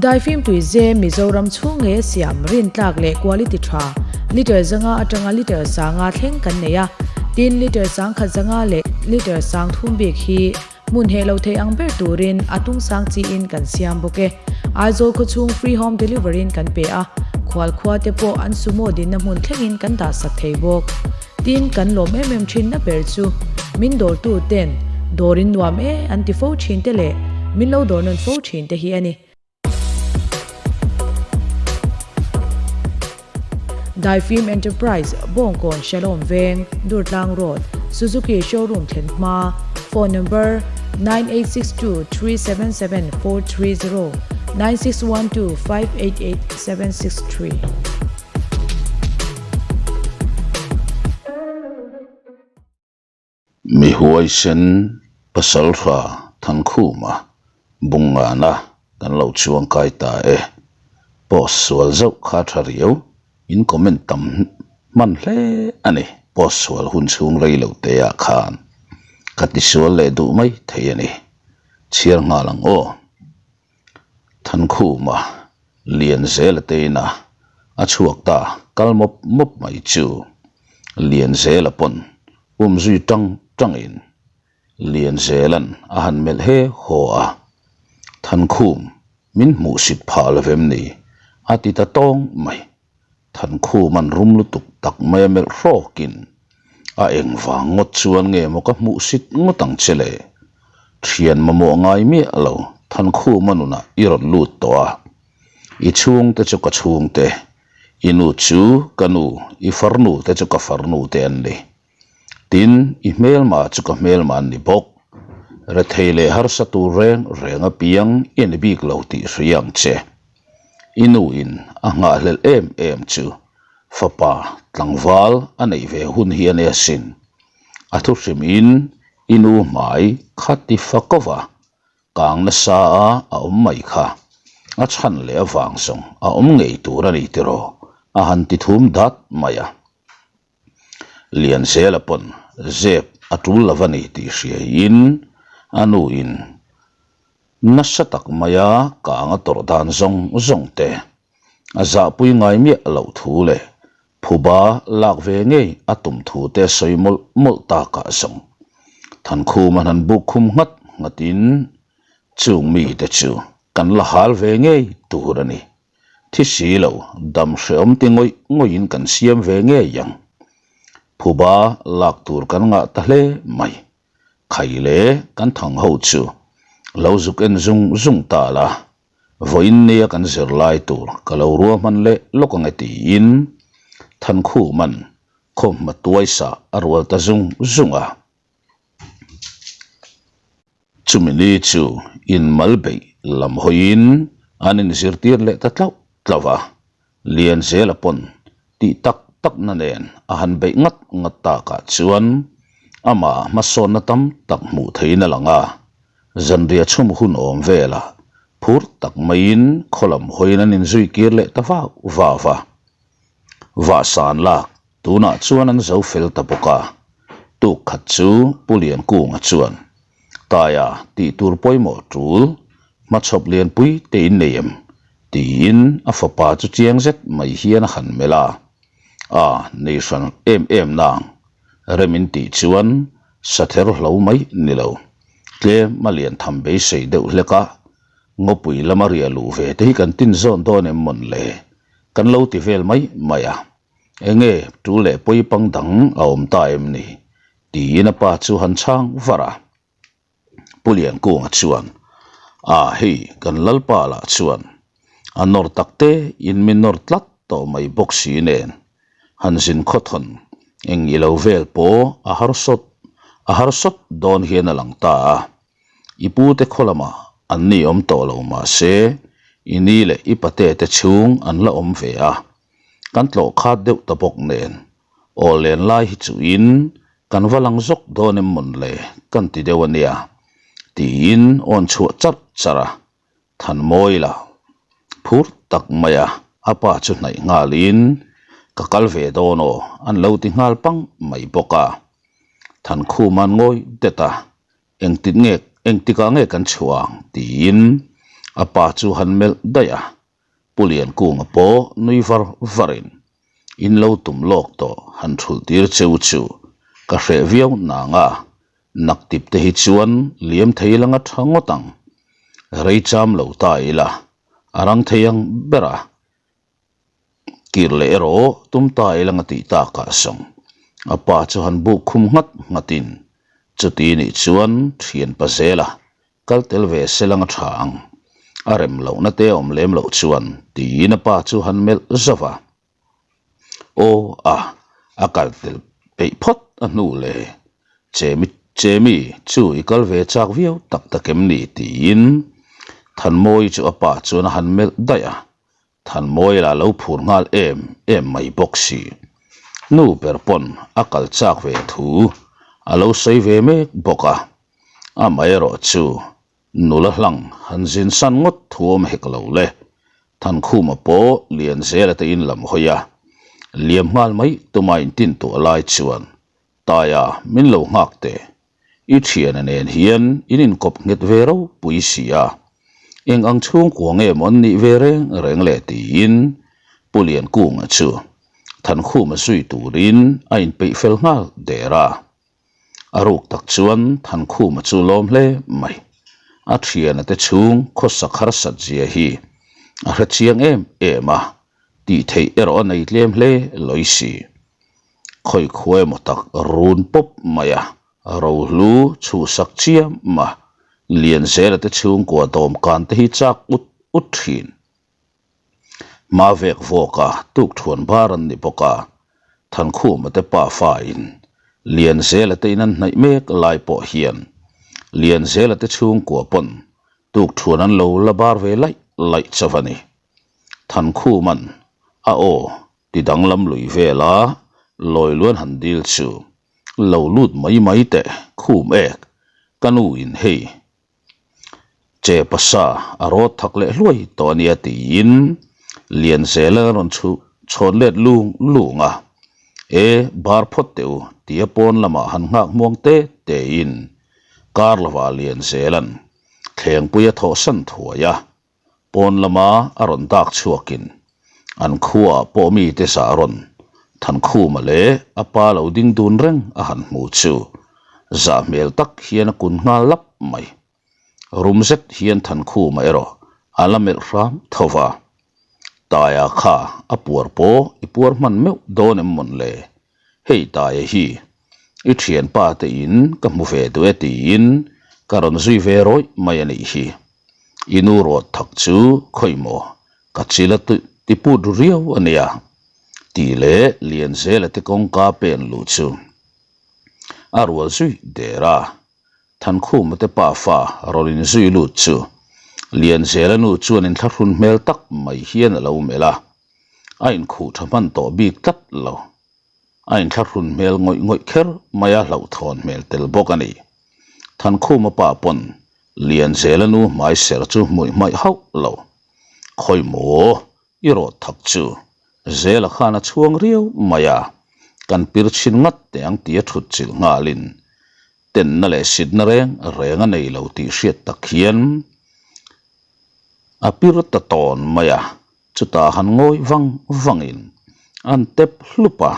Daifim tuize Mizoram chhung nge siam rintlak leh quality tha litre 500 atanga litre 500 thleng kan nei a, tin litre 1500 leh litre 3000 bik hi hmun heh lo thei ang ber turin a tung sang chiin kan siam bawk e. Aizawl khawchhung free home delivery in kan pe a, khual khua te pawh an sumo dinna hmun thlengin kan dah sak thei bawk. Tin, kan lawm em em thinna ber chu min dawrtu ten dawr in nuam e an ti fo thin te leh min lo dawr nawn fo thin te hi a ni. Daifim Enterprise, Bawngkawn Shalom Veng, Durtlang Road, Suzuki Showroom thlen hma, Phone number, 986237 7430, 961258 8763. Mi huaisen Pasalhra Thankhuma Bungngana kan lo chuang kai ta e. Post sual zauh kha tha riau in comment tam hman hle a ni. Post sual hun chhung rei lo te ah khan ka tisual leh duh mai thei a ni. Chhiar nghal ang aw. Thankhuma Lianzela te ina a chhuak ta kal mawp mawp mai chu Lianzela pawn um zui tang tangin Lianzela'n a han melh he haw a, Thankhum min hmuhsit phah lo vem ni? a ti ta tawng mai. Thankhuma'n rum lutuk tak mai a melh hrawkin, A engvang ngawt chuan nge maw ka hmuhsit ngawt ang che le? Thian mamawh ngai miah lo, Thankhuma nunah i rawn lut tawh a. I chhungte chu ka chhungte, i nu chu ka nu, i farnu te chu ka farnu te an ni. Tin, i hmelma chu ka hmelma an ni bawk. Rethei leh harsa tur reng reng apiang i ni bik lo tih hria ang che. I nu in a nghahhlelh em em chu fapa tlangval a neih ve hun hi a nia sin. A thu hrim in i nu hmai kha ti fa ko va, kang nasa a a awm mai kha. A chhan leh avang zawng a awm ngei tur a ni tiraw a han ti thum dat mai a. Lianzela pawn zep a tul lo a ni tih hriaiin a nu in nasa tak maia kang a tawrh dan zawng zawng te a zahpui ngai miah loh thu leh phuba lak ve ngei a tum thu te sawi mawlh mawlh takah zawng Thankhuma han buk khum nghat nghatin chung mite chu kan la hal ve ngei tur a ni. Thi si lo, dam hreawm ti ngawih ngawihin kan siam ve ngei ang. Phuba lak tur kan ngah ta hle mai. Khai le kan thang ho chu lo zuk en zung zung ta la, vawiin nia kan zir lai tur ka lo ruahman leh lawk ang e tiin Thankhuma'n khawmhma tuaisa a rual ta zung zung a. Chumi ni chu inmal beih lam hawiin an inzirtir leh ta tlauh tlauh a, Lianzela pawn tih tak takna nen a han beih ngat ngat takah chuan amah hmasawnna tam tak hmuh theihin a lang a, zanriah chhum hun awm velah phur tak maiin khaw lam hawiin an inzui kir leh ta vau vau a, vahsan lak Tunah chuan an zo fel ta bawk a, tuk khat chu Pu Liankunga chuan, Taia tih tur pawimawh tul, hmachhawp lianpui te in nei em? tiin a fapa chu chiang zet mai hian a han melh a, A, nei hran em em nang, rem in tih chuan sather hlo mai ni lo, tlem a lian tham beisei deuh hlek a, ngawpui lama riah luh ve te hi kan tin zawn dawn em mawn le? Kan lo ti vel mai mai a. Enge tu leh pawi pang dang a awm ta em ni? tiin a pa chu han chhang var a. Pu Liankunga chuan, A hei kan Lalpa lah chuan a nawr tak te in mi nawr tlat tawh mai bawk si nen han zin khawthawn eng i lo vel pawh a harsawt a harsawt dawn hian a lang ta a. I pute khaw lamah an ni awm tawh lo mahse i ni leh i pate te chhung an la awm ve a. Kan tlawh khat deuh ta bawk nen aw len lai hi chu in kan va lang zawk dawn em mawn le kan ti deuh a nia tiin awn chhuah charh charh a, Thanmawi la phur tak mai a, a pa chu hnaih nghalin ka kal ve dawn aw an lo ti nghal pang mai bawk a, Thankhuma'n ngawi det a, Engtik nge, engtikah nge kan chhuah ang? tiin A pa chu han melh daih a, Pu Liankunga pawh nui var varin, In lo tum lawk tawh han thulh tir cheu chu ka hreh viau nang a, naktip te hi chuan liam thei langa tha ngawt ang. Rei cham lo ta ila, a rang thei ang ber a, Kir leh erawh tum ta ila nga tih takah sawng a pa chu han buk khum nghat nghatin chuti nih chuan thian pa zela kal tel ve se langa tha ang a rem lohna te awm lem loh chuan tiin a pa chu han melh zauh a. Aw a, a kal tel peih phawt a hnu le Chemi Chemi chu i kal ve chak viau tak tak em ni tiin Thanmawii chu a pa chuan a han melh daih a. Thanmawia lah lo phur nghal em em mai bawk si. Nu ber pawn a kal chak ve thu a lo sawi ve mek bawk a. Amaherawh chu nula hlang han zin san ngawt thu awm hek lo le. Thankhuma pawh Lianzela te in lam hawi a, liam nghal mai tuma intin tuah lai chuan Taia min lo nghak teh. I thiana nen hian in inkawp nghet ve ropui si a, eng ang chhungkua nge maw an nih ve reng reng le tiin Pu Liankunga chu Thankhuma zui turin a inpeih fel nghal der a. A ruk tak chuan Thankhuma chu lawm hle mai. A thiana te chhung khawsak harsat zia hi a hre chiang em em a, tih theih erawh a nei tlem hle lawi si. Khawi khuai emaw tak run pawp mai a, rohlu chhuhsak chiam a, Lianzela te chhungkua dawmkan te hi chak ut ut thin. Hma vek vawk a tukthuan bar an ni bawk a, Thankhuma te pa fa in Lianzela te in an hnaih mek lai pawh hian Lianzela te chhungkua pawn tukthuan an lo la bar ve laih laih chauh a ni. Thankhuman a aw Ti danglam lui vela lawi luan han dil chu lo lut mai mai teh khum ek ka nu in hei che pasa a rawt thak leh hluai tawh ania tiin Lianzela a rawn chhuh chhawn let lung lung a, e bar phawt teh u tia pawn lamah han nghak hmuang te te in kar lovah Lianzela'n thlengpui a thawhsan thuai a. Pawn lama a rawn dak chhuakin an khuaah pawh mite zah rawn Thankhuma leh a pa lo ding dun reng a han hmu chu zah hmel tak hian a kun nghal lap mai. Rum zet hian Thankhuma erawh a la melh hram tho va. Taia kha a puar pawh i puar hman meuh dawn em mawn le? Hei Taia hi i thianpa te in ka hmu ve duh e tiin ka rawn zui ve rawih mai a nih hi. I nu rawt thak chu khawi maw ka chil a ti put ru riau a nia tih leh Lianzela te kawngka pen luh chu a rual zui der a. Thankhuma te pafa rawn inzui lut chu Lianzela nu chuan inthlahrun hmel tak mai hian a lo melh a, a inkhuh tha hman tawh bik tlat lo. A inthlahrun hmel ngawih ngawih kher mai a hlauhthawn hmel tel bawk a ni. Thankhuma pa pawn Lianzela nu hmai ser chu hmuih hmaih hauh lo. Khawi maw i rawt thak chu Zela khan a chhuang riau mai a, kan pir chhin ngat teh ang tia thut chilh nghalin tenna leh sitna reng reng a nei lo tih hriat tak hian a pir ta tawn mai a, chutah han ngawi vang vangin an tep hlup a,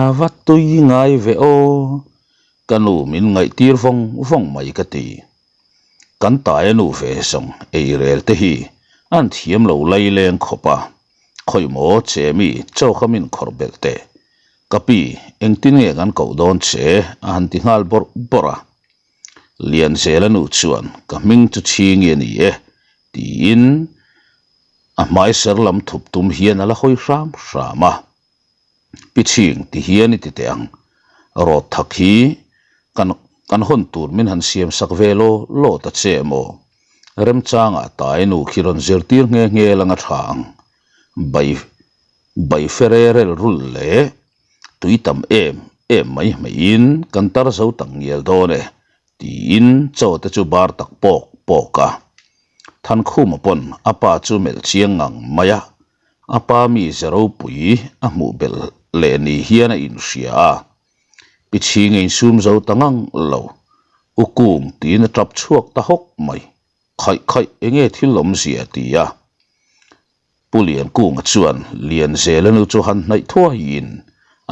a va tui ngai ve aw, ka nu min ngaihtir vawng vawng mai ka ti. Kan taia nu ve zawng eirel te hi an thiam lo laileng khawp a, khawi maw che mi chaw kha min khawrh belh teh. Ka pi, engtin nge kan koh dawn che? a han ti nghal bawrh bawrh a. Lianzela nu chuan ka hming chu chhingi a ni e tiin a hmai ser lam thup tum hian a la hawi hram hram a. Pi chhing ti hian i ti teh ang. Rawt thak hi kan kan hawn tur min han siam sak ve law law ta che maw? Remchangah tai nu khi rawn zirtir nghe nghe langa tha ang. Bai bai fere rel rul leh tui tam em em mai hmeiin kan tar zo tak ngial dawn e tiin chaw te chu bar tak pawk pawk a. Thankhuma pawn a pa chu melh chiang ngang mai a, a pa mi ze ropui a hmuh belh leh ni hian a inhria a, Pi chhing a insum zo ta ngang lo, U Kung tiin a tap chhuak ta hawk mai. Khaih khaih enge thil awmzia ti a. Pu Liankunga chuan Lianzela nu chu han hnaih thuaiin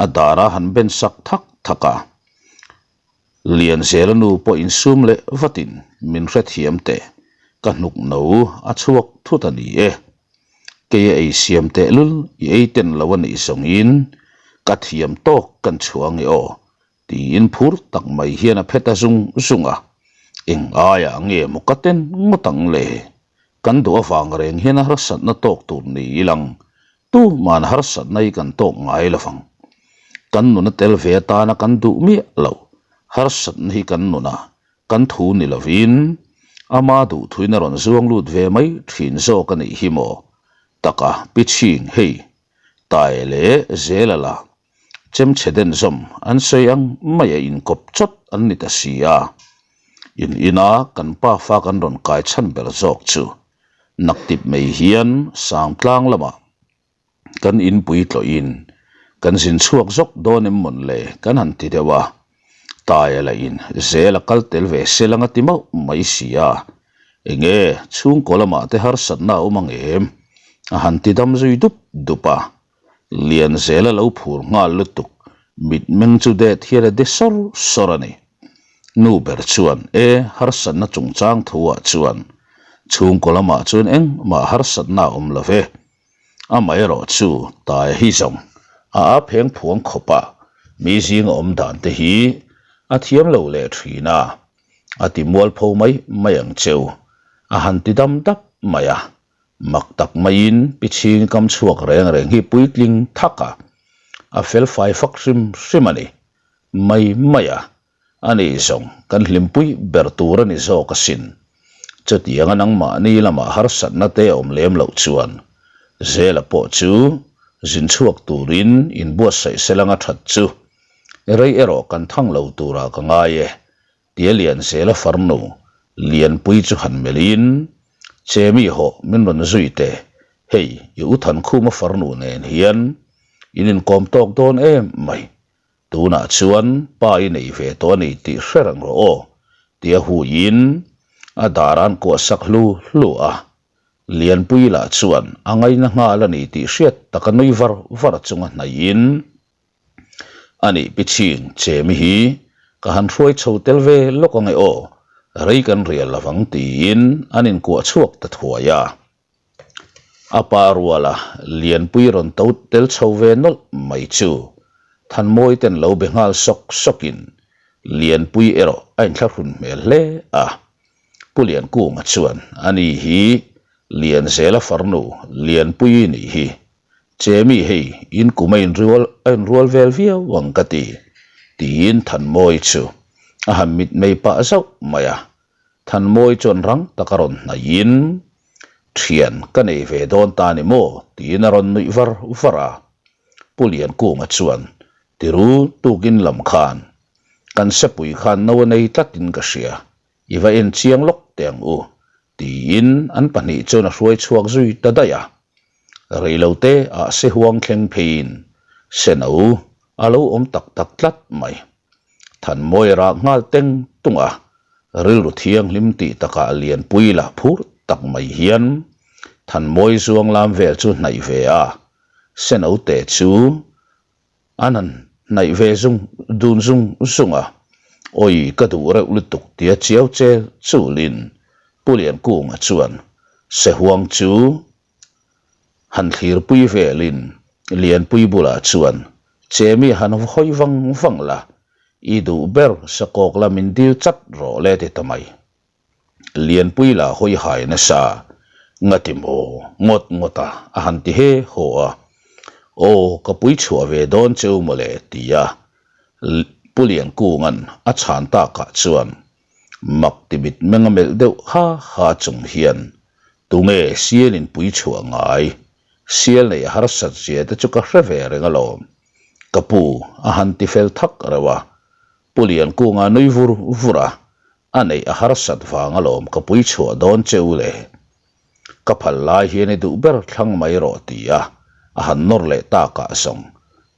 a dar a han ben sak thak thak a. Lianzela nu pawh insum leh vatin min hrethiam teh, ka hnuk no a chhuak thut a ni e. Kei a ei siam tehlul i ei ten lo a nih zawngin ka thiam tawk kan chhuah ange aw Tiin phur tak mai hian a phet a zung zung a, eng aiah nge maw ka ten ngawt ang le? Kan duh avang reng hian a harsatna tawk tur ni ilang, tuman harsatna hi kan tawk ngai lo vang. Kan nuna tel ve atana kan duh miah lo, harsatna hi kan nuna kan thu ni lovin ama duhthuin a rawn zuang lut ve mai thin zawk a nih hi maw? Taka pichhing hei, tai leh zel a la. Chemchhe den zawm an sawi ang mai a inkawp chawt an ni ta si a. In ina kan pa fa kan rawn kai chhan ber zawk chu naktip mai hian Sangtlang lamah kan inpui tlawhin kan zin chhuak zawk dawn em mawn le kan han ti deuh a. Taia lah in zel a kal tel ve se lang a ti mauh mai si a. Enge chhungkaw lamah te harsatna a awm ang em? A han ti dam zui dup dup a. Lianzel a lo phur nghal lutuk, mitmeng chu det hian a de sawr sawr a ni. Nu ber chuan, E, harsatna chungchang thu ah chuan chhungkaw lamah chuan engmah harsatna a awm lo ve. Amaherawh chu Taia hi zawng a ap heng phuang khawp a, mi zinga awm dan te hi a thiam lo leh thin a, a ti mualpho mai mai ang cheu, a han ti dam dap mai a. Mak tak maiin Pichhing kam chhuak reng reng hi puitling thak a, a fel fai fak hrim hrim a ni. Mai mai a, ani zawng kan hlimpui ber tur a ni zawk asin. Chutianga nangmahni lamah harsatna te a awm lem loh chuan Zela pawh chu zin chhuak turin inbuatsaih selanga that chu rei erawh kan thang lo turah ka ngai e Tia Lianzela farnu Lianpui chu han melhin, Chemi hawh min rawn zui teh, hei i u Thankhuma farnu nen hian in inkawm tawk dawn em mai, tunah chuan pa i nei ve tawh a ni tih hre reng rawh aw, tia huiin a dar an kuah sak hlu hlu a. Lianpui lah chuan a ngaina nghal a ni tih hriat taka nui var var chunga hnaihin, A nih pichhing chemi hi ka han hruai chho tel ve lawk ange aw, rei kan rial lovang tiin an inkuah chhuak ta thuai a. A pa ruala Lianpui rawn to tel chho ve nawlh mai chu Thanmawi ten lo be nghal sawk sawkin Lianpui erawh a inthlahrun hmel hle a. Pu Liankunga chuan a ni hi Lianzela farnu Lianpui nih hi Chemi hei in kum a inrual a inrual vel viau ang ka ti, tiin Thanmawi chu a han mitmei pah zauh mai a. Thanmawi chuan rang taka rawn hnaihin, Thian ka nei ve dawn ta ni maw? tiin a rawn nuih var var a. Pu Liankunga chuan, Tiru tukin lam khan kan sepui khan no a nei tlatin ka hria, I va en chiang lawk teh ang u, tiin an pahnih chuan a hruai chhuak zui ta daih a. Reilote ah sehuang thleng pheiin Seno a lo awm tak tak tlat mai. Thanmawi a rah nghal teng tung a, rilru thianghlim tih takah Lianpui lah phur tak mai hian Thanmawi zuang lam vel chu hnaih ve a, Seno te chu An han hnaih ve zung dun zung zung a, Awi ka duh reuh lutuk tia chiau che chulin Pu Liankunga chuan Sehuang chu han thlirpui velin Lianpui bulah chuan Chemi han hawi vang vang la, i duh ber sakawk la min dil chat rawh le ti ta mai. Lianpui lah hawi hai nasa, Ngati maw? Ngawt ngawt a, a han ti he haw a. Aw, ka pui chhuah ve dawn cheu mawle, ti a. Pu Liankunga'n a chhan takah chuan mak ti mitmeng a melh deuh ha ha chung hian, Tunge sial in pui chhuah ngai? Sial neih a harsat zia te chu ka hre ve reng alawm. Ka pu, a han ti fel thak reuh a. Pu Liankunga nui vur vur a, A neih a harsat vang alawm ka pui chhuah dawn che u le. Ka phal lai hian i duh ber thlang mai rawh ti a, a han nawr leh takah zawng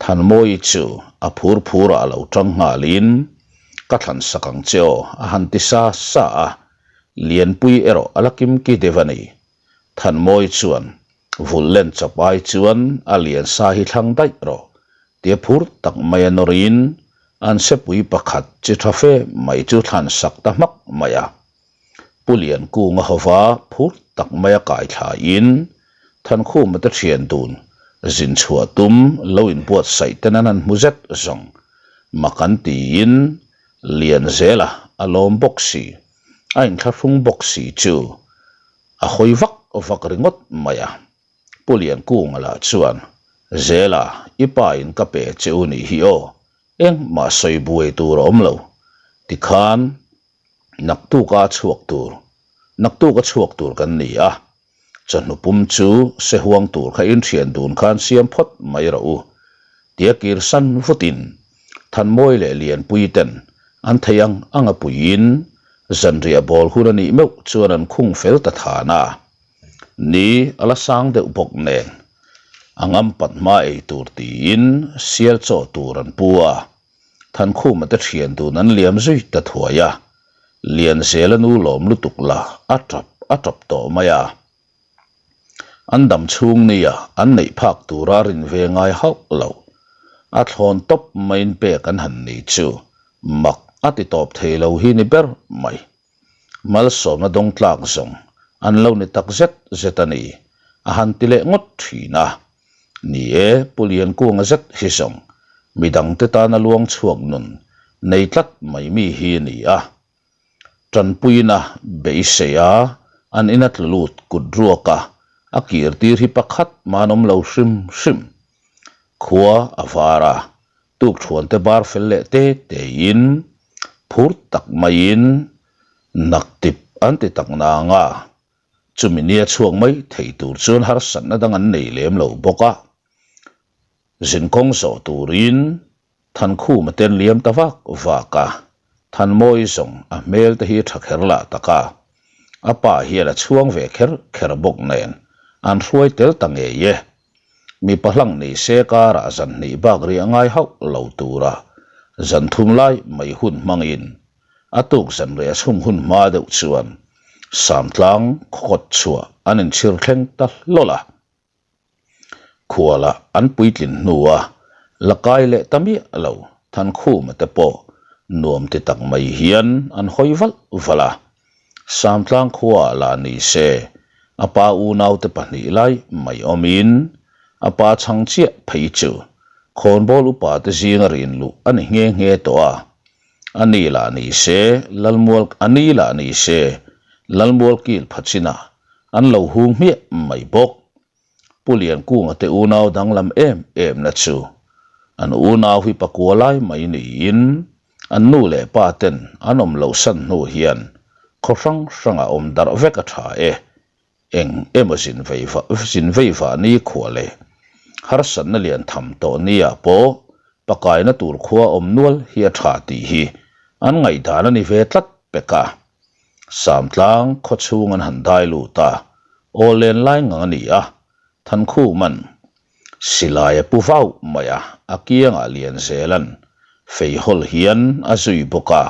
Thanmawii chu a phur phurah a lo tang nghalin ka thlan sak ang che aw a han ti sa sa a. Lianpui erawh a la kimki deuh a ni. Thanmawi chuan vulh len chawp ai chuan a lian sa hi thlang daih rawh tia phur tak mai a nawrin an sepui pakhat chi tha fe mai chu thlan sak ta hmak mai a. Pu Liankunga hova phur tak mai a kai thlaiin Thankhuma te thian dun zin chhuah tum lo inbuatsaih ten an han hmu zet zawng mak an tiin Lianzela a lawm bawk si, a inthlahrung bawk si chu a hawi vak vak ringawt mai a. Pu Liankunga lah chuan, Zela, i pa in ka pe che u nih hi aw, engmah sawi buai tur a awm lo, tikhan naktuka chhuak tur, naktuka chhuak tur kan ni a, chawhnu pum chu sehuang tur kha inthian dun khan siam phawt mai rawh u, tia kir san vutin Thanmawi leh Lianpui ten an thei ang ang a puiin zanriah bawl hun a nih meuh chuan an khung fel ta than a. Ni a la sang deuh bawk nen a ngam pat hma ei tur tiin sial chaw tur an pu a, Thankhuma te thian dun an liam zui ta thuai a, Lianzela nu lawm lutuk la a tap a tap tawh mai a. An dam chhung nia an neih phak tura rin ve ngai hauh lo. A thlawn tawp maiin pek an han ni chu mak a ti tawp thei lo hi ni ber mai. Malsawmna dawng tlak zawng an lo ni tak zet zet a ni, a han ti leh ngawt thin a. Ni e, Pu Liankunga zet hi zawng midangte tana luang chhuak nun nei tlat mai mi hi a ni a. Tanpuina beisei a, an ina tlu lut kut ruak a, a kir tir hi pakhat man awm lo hrim hrim. Khua a var a, tukthuante bar fel leh te tein phur tak maiin naktip an ti tak nang a, chumi nia chhuak mai thei tur chuan harsatna dang an nei lem lo bawk a. Zinkawng zawh turin Thankhuma ten liam ta vak vak a, Thanmawi zawng a hmel te hi tha kher lah tak a, a pa hian a chhuang ve kher kher bawk nen an hruai tel ta ngei e. Mipa hlang ni se karah zan hnih bak riah ngai hauh lo tura zan thum lai mai hun hmangin a tuk zan reh a chhum hun hma deuh chuan Samtlang khawkawt chhuah an inchhir thleng ta hlawl a. Khualah an puitlin hnua la kai leh ta miah lo Thankhuma te pawh nuam ti tak mai hian an hawi valh valh a. Samtlang khuaah lah ni se a pa unaute pahnih lai mai awmin a pa chhang chiah phei chu khawnbawl upa te zinga rin luh a ni nghe nghe tawh a. A ni lah ni se Lalmual a ni lah ni se Lalmual kil pha chinah An lo hung hmiah mai bawk. Pu Liankunga te unau danglam em em na chu an unau hi pakua lai mai niin an nu leh pa ten an awm loh san hnu hian khaw hrang hrangah awm darh vek a tha e. Eng emaw zin vei vah zin vei vah ni khua leh harsatna lian tham tawh nia pawh pakaina tur khua awm nual hi a tha tih hi an ngaihdan a ni ve tlat pek a. Samtlang khaw chhung an han dai lut a, aw len lai ngang a ni a, Thankhuman silai a pu vau mai a, a kiangah Lianzela'n fei hawl hian a zui bawk a.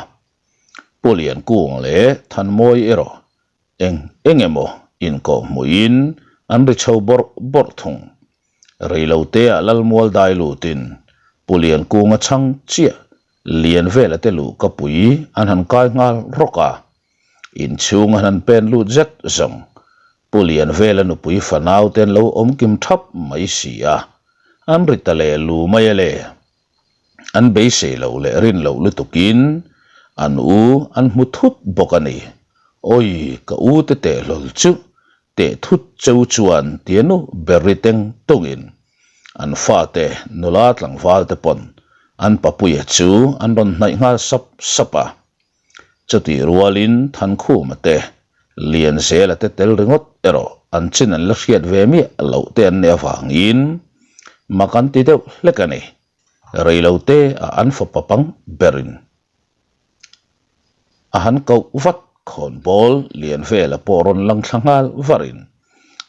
Pu Liankung leh Thanmawi erawh eng eng emaw inkawh hmuhin an ri chho bawrh bawrh thung. Reiloteah Lalmual dai lutin Pu Liankunga chhang chiah Lian vela te luh ka pui an han kai nghal rawk a, inchhung an han pen lut zet zawng. Pu Lian vela nupui fanau te an lo awm kim thap mai si a, an ri ta leh lu mai a le. An beisei loh leh rin loh lutukin an u an hmu thut bawk a ni. Awi ka u te teh hlawl chu Teh thut cheu chuan tia nu ber ri teng tungin an fate nula tlangval te pawn an papuia chu an rawn hnaih nghal sap sap a. Chutih rualin Thankhuma te, Lianzela te tel ringawt erawh an chin an la hriat ve miah loh te an nih avangin mak an ti deuh hlek a ni. Reilote a an fapa pang berin A han koh vat khawnbawl lian vela pawh rawn lang thla nghal varin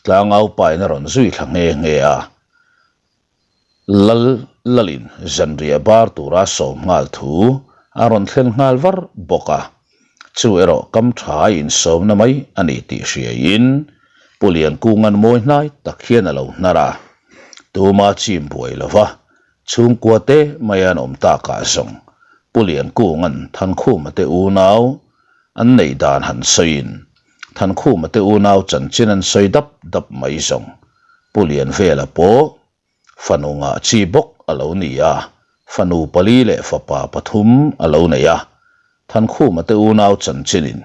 tlangau pain a rawn zui thla nghe nghe a. Lal Lalin zanriah bar tura sawm nghal thu a rawn thlen nghal var bawk a. Chu erawh kam tha a insawmna mai a ni tih hriaiin Pu Liankunga'n mawi hnai tak hian a lo hnar a. Tuma chim buai lova chhungkua te mai an awm takah zawng Pu Liankunga'n Thankhuma te unau an neih dan han sawiin Thankhuma te unau chanchin an sawi dap dap mai zawng Pu Lianvela pawh Fanu ngah chi bawk a lo ni a, fanu pali leh fapa pathum a lo nei a. Thankhuma te unau chanchinin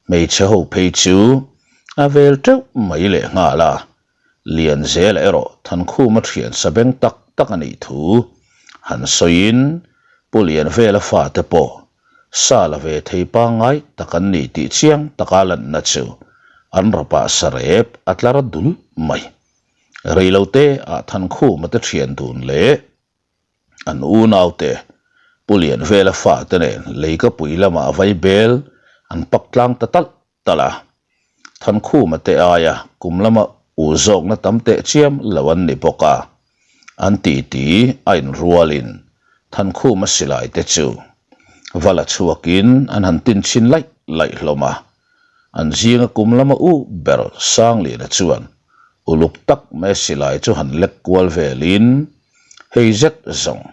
hmeichhe ho phei chu a vel teuh mai leh nghal a. Lianzela erawh Thankhuma thian sa beng tak tak a nih thu han sawiin Pu Lianvela fate pawh sa la ve thei pangngai tak an ni tih chiang taka lanna chu an rapah sarep a tlar dul mai. Reilote ah Thankhuma te thian dun leh an unaute Pu Lianvela fate nen Leikapui lamah vai bel an pak tlang ta talh talh a. Thankhuma te aia kum lama u zawkna tam teh chiam lo an ni bawk a, an titi a inrualin Thankhuma silai te chu va la chhuakin an han tin chhin laih laih hlawm a. An zinga kum lama u ber Sangliana chuan uluk tak mai silai chu han lek kual velin, Hei zet zawng,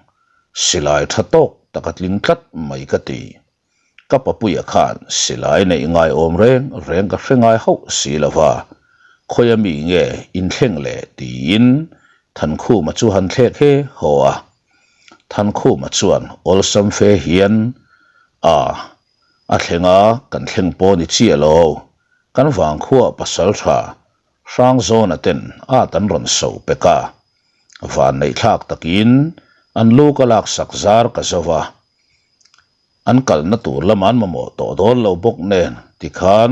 silai tha tawk tak a tling tlat mai ka ti. Ka papuia khan silai neih ngai awm reng reng ka hre ngai hauh si lo va, khawia mi nge inthleng le tiin Thankhuma chu han thlek he haw a. Thankhuma chuan awlsam fe hian, A, A thleng a, kan thleng pawh ni chiah lo. Kan vangkhuah pasal tha Hrangzawna ten at an rawn so pek a. Vanneihthlak takin an lu ka laksak zar ka zo va. An kalna tur lam an mamawh tawh dawn lo bawk nen tikhan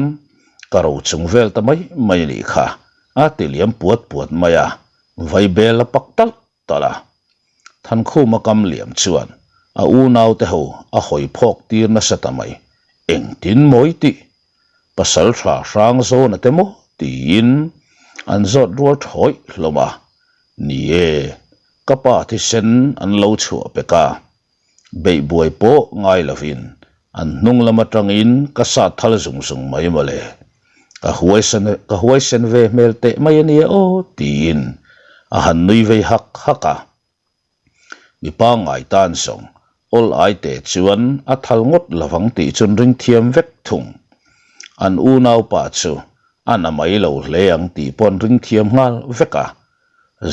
ka ro chung vel ta mai mai a nih kha a ti liam puat puat mai a, vaibel a pak talh talh a. Thankhuma kam liam chuan a unaute ho a hawi phawk tir nasa ta mai, engtin mawi tih? Pasal tha hrang zawna te maw? tiin an zawt rual thawih hlawm a. Ni e, ka pa thisen an lo chhuah pek a. Beih buai pawh ngai lovin an hnung lam atangin ka sat thal zung zung mai mawle. Ka huaisen ka huaisen ve hmel teh mai a nia aw tiin a han nui vei hak hak a. Mi pangngai tan zawng awl ai teh chuan a thal ngawt lovang tih chu an ring thiam vek thung. An unaupa chu a na mai lo hle ang tih pawh an ring thiam nghal vek a.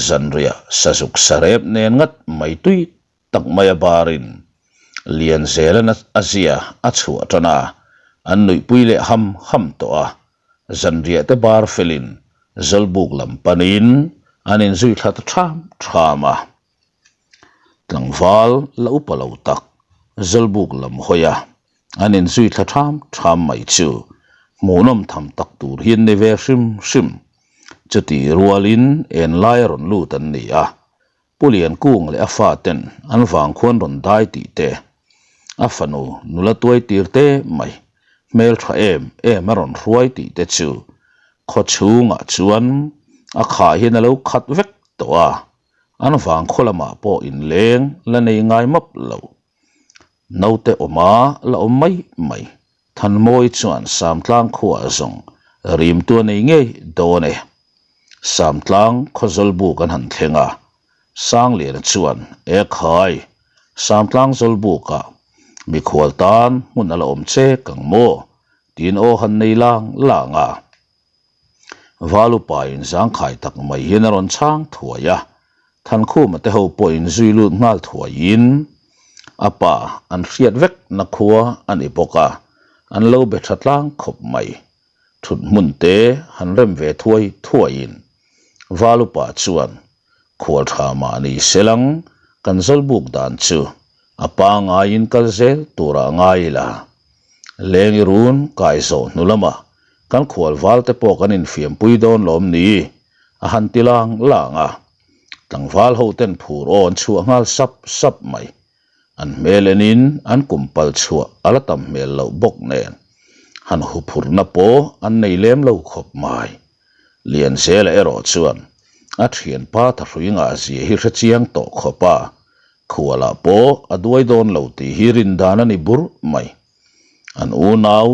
Zanriah sazuk sarep nen ngat mai tui tak mai a barin Lianzela'n a zia a chhuah tan a, an nuihpui leh ham ham tawh a. Zanriah te bar felin Zawlbuk lam panin an inzui thla ta ṭham ṭham a. Tlangval la upa lo tak Zawlbuk lam hawi a, an inzui thla ṭham ṭham mai chu hmuhnawm tham tak tur hi an ni ve hrim hrim. Chutih rualin enlai a rawn lut an ni a, Pu Liankung leh a faten an vang khuan rawn dai tih te, a fanu nula tuai tir te mai hmel tha em em a rawn hruai tih te chu khaw chhungah chuan a khah hian a lo khat vek tawh a, an vang khaw lamah pawh inleng la nei ngai map lo. Naute awma la awm mai mai Thanmawi chuan Samtlang khuaah zawng rimtu a nei ngei dawn e. Samtlang khawzawlbuk an han thleng a, Sangliana chuan, E khai, Samtlang zawlbukah mikhual tan hmun a la awm che kang maw? tiin aw han nei lang lang a. Valupa in zangkhai tak mai hian a rawn chhang thuai a, Thankhuma te ho pawh in zui lut nghal thuaiin a pa an hriat vek na khua a ni bawk a, an lo be tha tlang khawp mai. Thut hmun te han rem ve thuai thuaiin Valupa chuan khual tha mah ni selang kan zawlbuk dan chu a pangaiin kal zel turah ngai ila. Lengi run kai zawh hnu lamah kan khual val te pawh kan infiampui dawn lawm ni? a han ti lang lang a. Tlangval ho ten phur aw an chhuah nghal sap sap mai. An hmel enin an kum pal chhuah a la tam hmel loh bawk nen han huphurna pawh an nei lem lo khawp mai. Lianzela erawh chuan a thianpa thahrui ngah zia hi hre chiang tawh khawp a, khualah pawh a duai dawn lo tih hi rin dan a ni bur mai. An unau.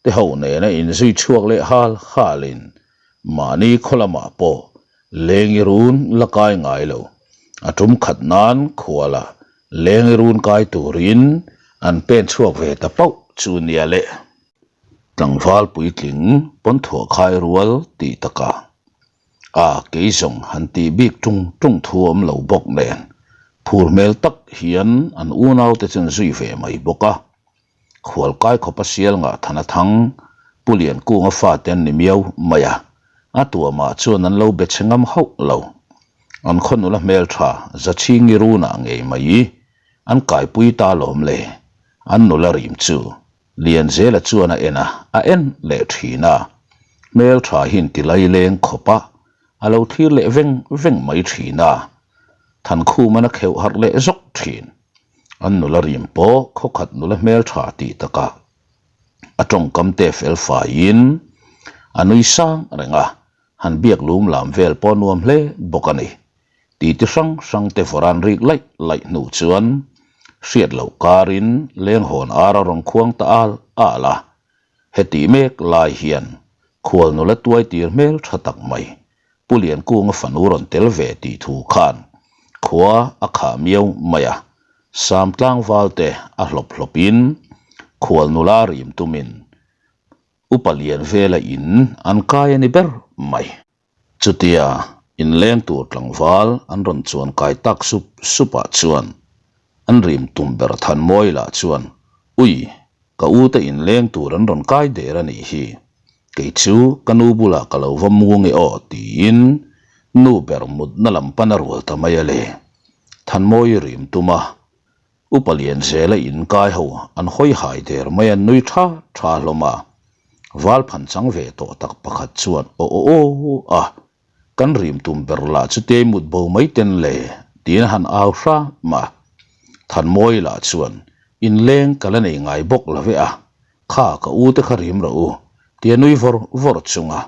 te ho nena inzui chhuak leh hal halin mahni khaw lamah pawh lengi run la kai ngai lo. A tum khat nan khuala lengi run kai turin an pen chhuak ve ta pauh chu nia le. Tlangval puitling pawn thuah khai rual tih takah a kei zawng han tih bik tung tung thu awm lo bawk nen phur hmel tak hian an unaute chu an zui ve mai bawk a. Khualkai khawpa sial ngah than a thang, Pu Liankunga fate an ni miau mai a, a tuamah chuan an lo be che ngam hauh lo. An khaw nula hmeltha Zachhingi runah ngei mai an kaipui ta lawm le, an nula rim chu Lianzela chuan a en a, a en leh thin a, hmeltha hi inti laileng khawp a, a lo thlir leh veng veng mai thin a, Thankhuman a kheuh harh leh zawk thin. An nula rim pawh khawkhat nula hmeltha tih takah a tawngkam te fel faiin a nui sang reng a, han biak lum lam vel pawh nuam hle bawk a ni. Titi hrang hrang te vawran rik laih laih hnu chuan hriat loh karin lenghawn ar a rawn khuang ta al al a, heti mek lai hian khual nula tuai tir hmel tha tak mai Pu Liankunga fanu rawn tel ve tih thu khan khua a khah miau mai a, Sam tlangval te a hlawp hlawpin khual nula rim tumin Upa Lianvela in an kai a ni ber mai. Chutia inleng tur tlangval an rawn chuan kai tak sup sup ah chuan an rim tum ber Thanmawi lah chuan Ui, ka u te inleng tur an rawn kai der a nih hi, kei chu ka nu bulah ka lo va mu nge aw tiin nu ber mutna lam pan a rual ta mai a le. Thanmawi rim tum a, Upa Lianzela in kai ho an hawi hai der mai an nui tha tha hlawm a, val phan chang ve tawh tak pakhat chuan aw aw aw a, kan rim tum ber lah chu tei mut bo mai ten le tiin a han au hram a. Thanmawi lah chuan inleng ka la nei ngai bawk lo ve a, kha ka u te kha rim rawh u tia nui vawr vawr chunga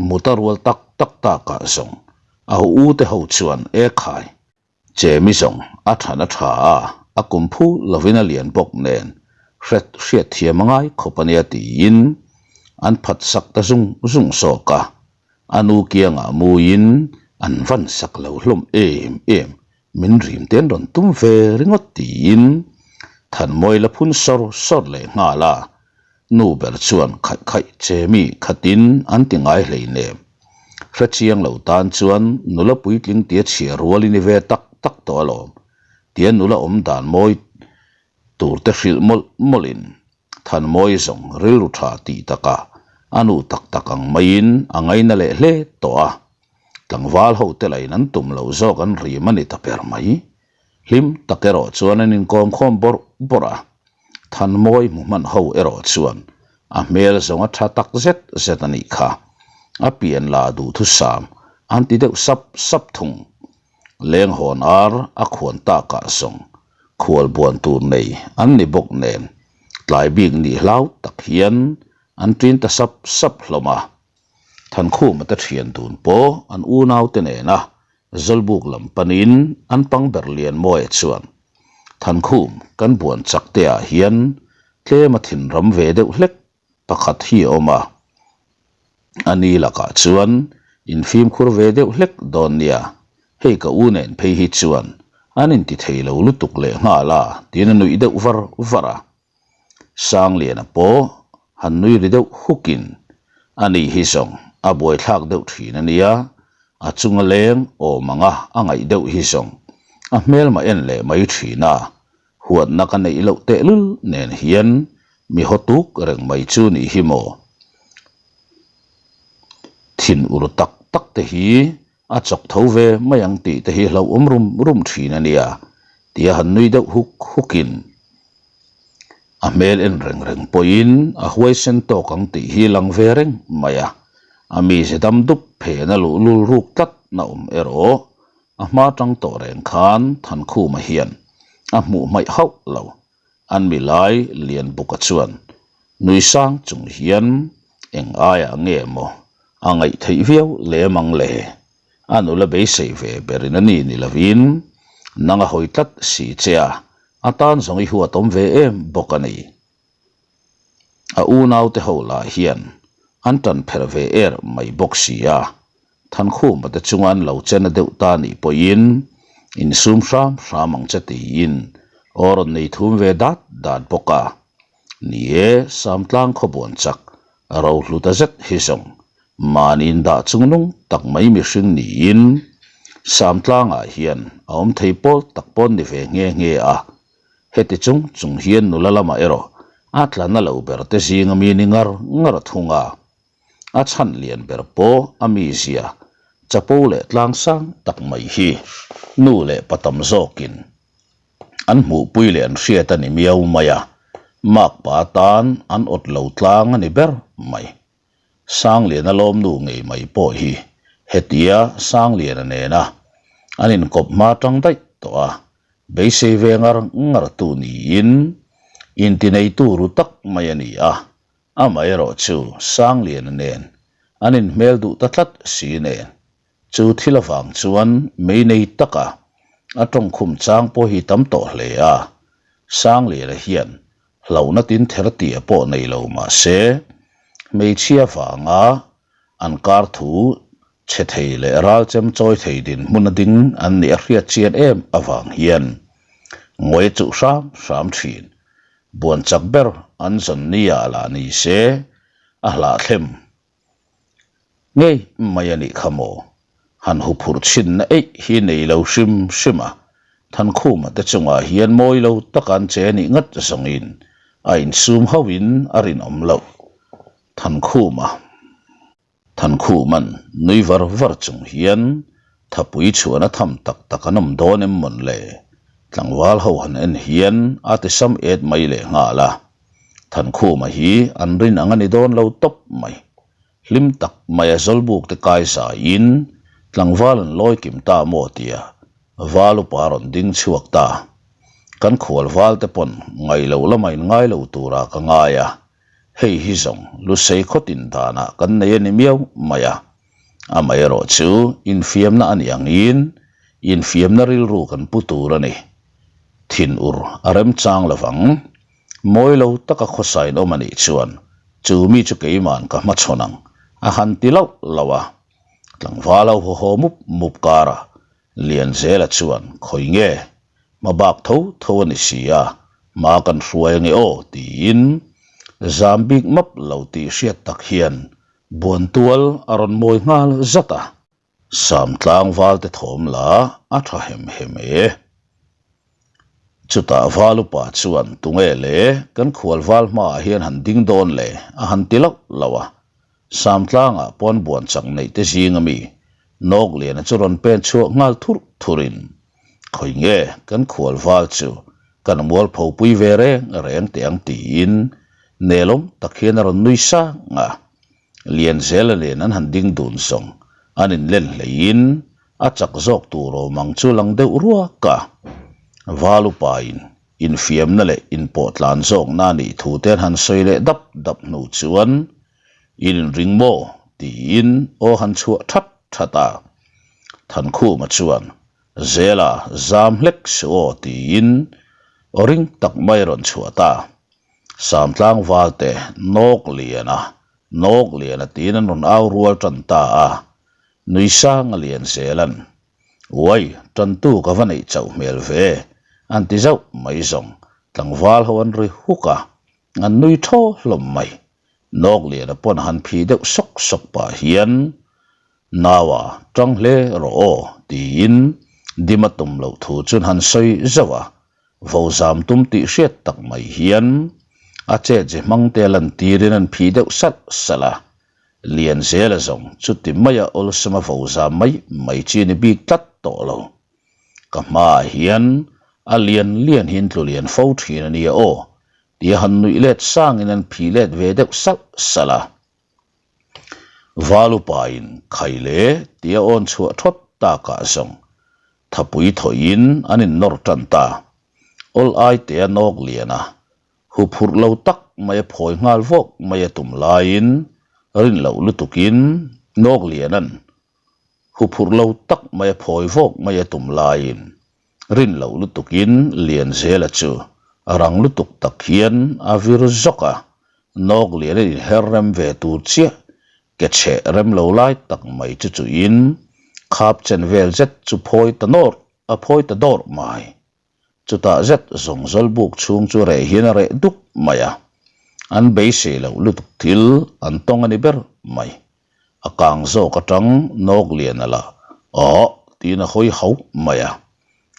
mut a rual tak tak takah zawng a u te ho chuan e khai Chemi zawng a than a tha a, a kum phu lovin a lian bawk nen hret hriat thiam a ngai khawp a nia tiin an phat sak ta zung zung zawk a, a nu kiangah muiin an van sak lo hlawm em em, min rim te an rawn tum ve ringawt tiin Thanmawi la phun sawr sawr leh nghal a, Nu ber chuan khaih khaih Chemi khatin an ti ngai hleinem. Hre chiang lo tan chuan nula puitling tia chhia rual i ni ve tak tak tawh alawm tia nula awm dan mawi tur te hrilh mawlh mawlhin Thanmawi zawng rilru tha tih takah a nu tak tak ang maiin a ngaina leh hle tawh a. Tlangval ho te lain an tum loh zawk an rim a ni ta ber mai. Hlim tak erawh chuan an inkawm khawm bawrh bawrh a, Thanmawi hmu hman ho erawh chuan a hmel zawng a tha tak zet zet a nih kha. A pian la duhthusam an ti deuh sap sap thung. Lenghawn ar a khuan takah zawng khual buan tur nei an ni bawk nen tlai bik nih hlau tak hian an ṭin ta sap sap hlawm a. Thankhuma te ṭhian dun pawh an unaute nena Zawlbuk lam panin an pang ber Lianmawia chuan, Thankhum, kan buan chak te ah hian tlem a thinram ve deuh hlek pakhat hi a awm a. A ni lakah chuan in fimkhur ve deuh hlek dawn nia, hei ka u nen phei hi chuan an inti thei lo lutuk leh nghal a tiin a nuih deuh var var a. Sangliana pawh han nui ri deuh hukin, A ni hi zawng a buaithlak deuh thin a nia, a chunga leng awm anga a ngaih deuh hi zawng a hmelma en leh mai thin a, huatna ka neih loh tehlul nen hian mi haw tuk reng mai chu nih hi maw? Thin ur tak tak te hi A chawk tho ve mai ang tih te hi hlauhawm rum rum thin a nia, tia han nui deuh huk hukin a hmel en reng reng pawhin a huaisen tawk ang tih hi lang ve reng mai a. A mize dam dup phena luhlul ruk tlat na awm erawh a hma tang tawh reng khan Thankhuma hian a hmuh hmaih hauh lo. An milai Lianbuka chuan nui sang chung hian eng aiah nge maw A ngaih theih viau lem ang le. A nula beisei ve berin a ni ni lovin nang a hawi tlat si che a, a tan zawng i huat awm ve em bawk a ni. A unaute ho lah hian an tan pherh ve er mai bawk si a, Thankhuma te chunga an lo chen a deuh ta nih pawhin insum hram hram ang che tiin aw rawn nei thum ve dat dat bawk a. Ni e, Samtlang khawbuan chak rohlu ta zet hi zawng mahni indah chungnung tak mai mihring niin Samtlangah hian a awm thei pawl tak pawn ni ve nghe nghe a. Heti chung chung hian nula lamah erawh a tla na lo ber te zinga mi ni ngar ngar a thung a. A chhan lian ber pawh a mizia chapo leh tlang sang tak mai hi nu leh pa tam zawkin an hmuhpui leh an hriat a ni miau mai a, makpa tan an awt lo tlang a ni ber mai. Sangliana lawmnu ngei mai pawh hi hetia Sangliana nena an inkawp hma tang daih tawh a, beisei ve ngar ngar tu niin intineitu ru tak mai a ni a, amaherawhchu Sangliana nen an inhmel duh ta tlat si nen Chu thil avang chuan mei nei taka a tawngkhum chang pawh hi tam tawh hle a, Sangliana hian hlauhna tin ther tia pawh nei lo mah se, hmeichhia vanga an kar thu chhe thei leh ral chem chawi thei dinhmun a ding an nih a hriat chian em avang hian ngawi a chuh hram hram thin. Buan chak ber an zawn ni ah lah ni se a hlahthlem Ngei mai a nih kha maw? Han huphurh chhinna eih hi nei lo hrim hrim a, Thankhuma te chungah hian mawi lo taka an che nih ngat zawngin a insum hauhin a rinawm loh. Thankhuma. Thankhuma'n nui var var chung hian thapui chhuahna tham tak tak an awm dawn em mawn le? Tlangval ho han en hian a ti sam et mai leh nghal a. Thankhuma hi an rin ang a ni dawn lo tawp mai. Hlim tak mai a zawlbuk te kai zaiin tlangval an lawi kim ta maw tia val upa rawn ding chhuak ta. Kan khual val te pawn ngaih loh lama in ngai lo turah ka ngai a, hei hi zawng lusei khawtin danah kan nei a ni miau mai a. Amaherawh chu infiamna a nih angin infiamna rilru kan pu tur a ni. Thinur a remchang lovang. Mawi lo taka khawsain awm a nih chuan chu mi chu keima'n ka hmachhawn ang a han ti lauh lauh a. Tlangval ho haw mup mup karah Lianzela chuan khawi nge hma bak tho tho a ni si a, hma kan hruai ange aw tiin zam bik map lo tih hriat tak hian Buantual a rawn mawi nghal zat a. Sam tlangval te thawm la a tha hem hem e. Chutah val upa chuan tunge le kan khual val hmaah hian han ding dawn le a han ti lauh lauh a. Sam tlangah pawn buan chak neih te zing ami Nawkliana chu rawn pen chhuak nghal thurh thurhin khawi nge kan khual val chu kan mualpho pui ve reng reng teh ang tiin nelawm tak hian a rawn nui sang a. Lianzela nen an han ding dun zawng an inlen hleiin a chak zawk tur awm ang chu lang deuh ruak a. Val upain infiamna leh inpawh tlan zawkna a nih thu te an han sawi leh dap dap hnu chuan in inring maw tiin aw han chhuah that that a. Thankhuma chuan Zela zam hlek suh aw tiin aw ring tak mai a rawn chhuah ta. Samtlang valte nawk lian a, nawk lian a tiin an rawn au rual tan ta a, nui sang a lian zel an. Uai, tantu ka va neih chauh hmel ve, an ti zauh mai zawng, tlangval ho an ri huk a, an nui thaw hlawm mai. Nawk lian a pawn han phih deuh sawk sawk pah hian, Naua, tang hle rawh aw, tiin dim a tum loh thu chuan han sawi zauh a, Vo zam tum tih hriat tak mai hian a chet ze hmang te lan tirin an phih deuh salh salh a, Lianzela zawng chuti maia awlsama vo zam mai mai chi ni bik tlat tawh lo. Ka hmaah hian a lian lian hi an tlu lian fo thin a nia aw tia han nuih let sangin an phih let ve deuh salh salh a. Valupain khai le tia awn chhuah thawt takah zawng thapui thawhin an innawr tan ta. Awl ai tea nawk lian a, huphurh lo tak mai a phawi nghal vawk mai a tum laiin rin loh lutukin nawk lianan huphurh lo tak mai a phawi vawk mai a tum laiin rin loh lutukin Lianzela chu rang lutuk tak hian a vir zawk a. Nawk lian a inher rem ve tur chiah ke chheh rem lo lai tak mai chu chuin khap chen vel zet chu phawi ta nawr a phawi ta dawrh mai. Chutah zet zawng zawl buk chhung chu reh hian a reh duk mai a, an beisei loh lutuk thil an tawng a ni ber mai. A kang zawk atang nawk lian a la awh tiin a hawi hauh mai a,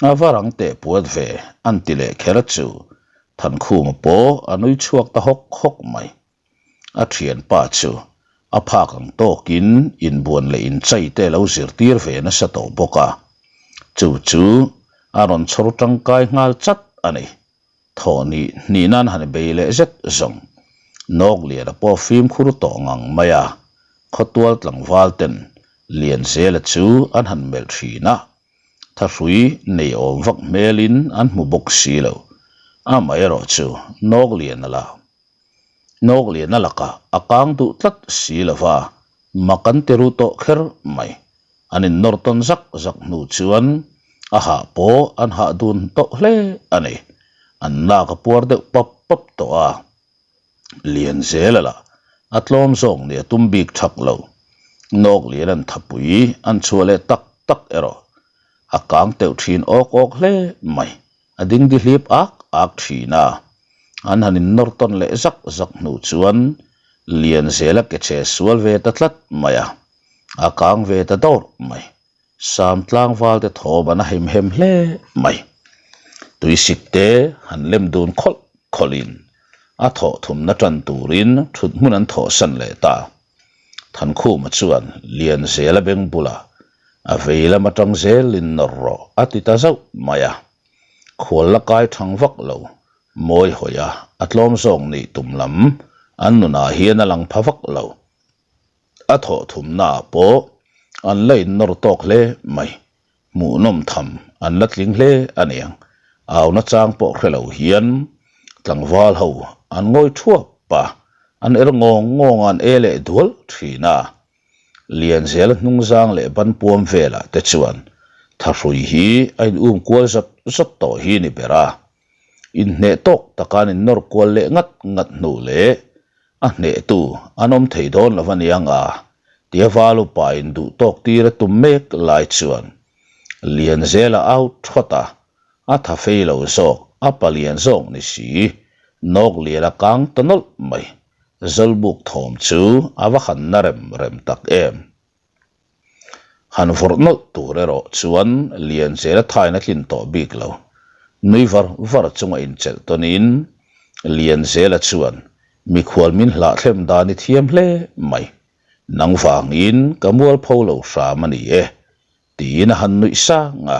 a va rang teh puat ve an ti leh kher chu Thankhuma pawh a nui chhuak ta hawk hawk mai. A thianpa chu a phak ang tawkin inbuan leh inchai te lo zirtir ve nasa tawh bawk a, chu chu a rawn chhawr tangkai nghal chat a ni. Thawh nih hnih nan han bei leh zet zawng. Nawkliana pawh fimkhur tawh ngang mai a, khawtual tlangval ten Lianzela chu an han melh thin a, thahrui nei awm vak hmelin an hmu bawk si lo. Amaherawh chu Nawkliana la Nawkliana lakah a kang duh tlat si lo va, mak an ti ru tawh kher mai. An innawr tawn zak zak hnu chuan a hah pawh an hah dun tawh hle a ni. An nak a puar deuh pap pap tawh a. Lian zel a lah a tlawm zawk nia tum bik thak lo. Nawk lian an thapui an chhuah leh tak tak erawh a kang teuh thin awk awk hle mai. A ding dihlip ak ak thin a, an han innawr tawn leh zak zak hnu chuan Lianzela ke che sual ve ta tlat mai a, a kang ve ta dawrh mai. Sam tlangval te thawm an a hem hem hle mai. Tuisik te han lem dun khawlh khawlhin a thawh thumna tan turin thut hmun an thawhsan leh ta. Thankhuma chuan Lianzela beng bulah A vei lam atang zelin nawr rawh a ti ta zauh mai a. Khual la kai thang vak lo, mawi hawi a, a tlawm zawk nih tum lam an nunah hian a lang pha vak lo. A thawh thumnaah pawh an la innawr tawk hle mai, hmuhnawm tham an la tling hle a niang. Auna chang pawh hre lo hian tlangval ho an ngawi thuap a, an er ngawng ngawng a an e leh dual thin a. Lianzela hnungzang leh banpuam velah te chuan thahrui hi a in um kual zawt zawt tawh hi ni ber a. Inhneh tawk taka an innawr kual leh ngat ngat hnu leh a hnehtu an awm thei dawn lo aniang a tia val upa in duh tawk tir a tum mek lai chuan Lianzela au thawt a, a tha fei lo zawk, a palian zawk ni si, nawk lian a kang ta nawlh mai. Zawlbuk thawm chu a va han na rem rem tak em. Han vawrh nawlh tur erawh chuan Lianzela thain a tlin tawh bik lo. Nui var var chunga inchelh tawnin Lianzela chuan mikhual min hlahthlem dan i thiam hle mai. Nang vangin ka mualpho lo hram a ni e, tiin a han nuih sang a.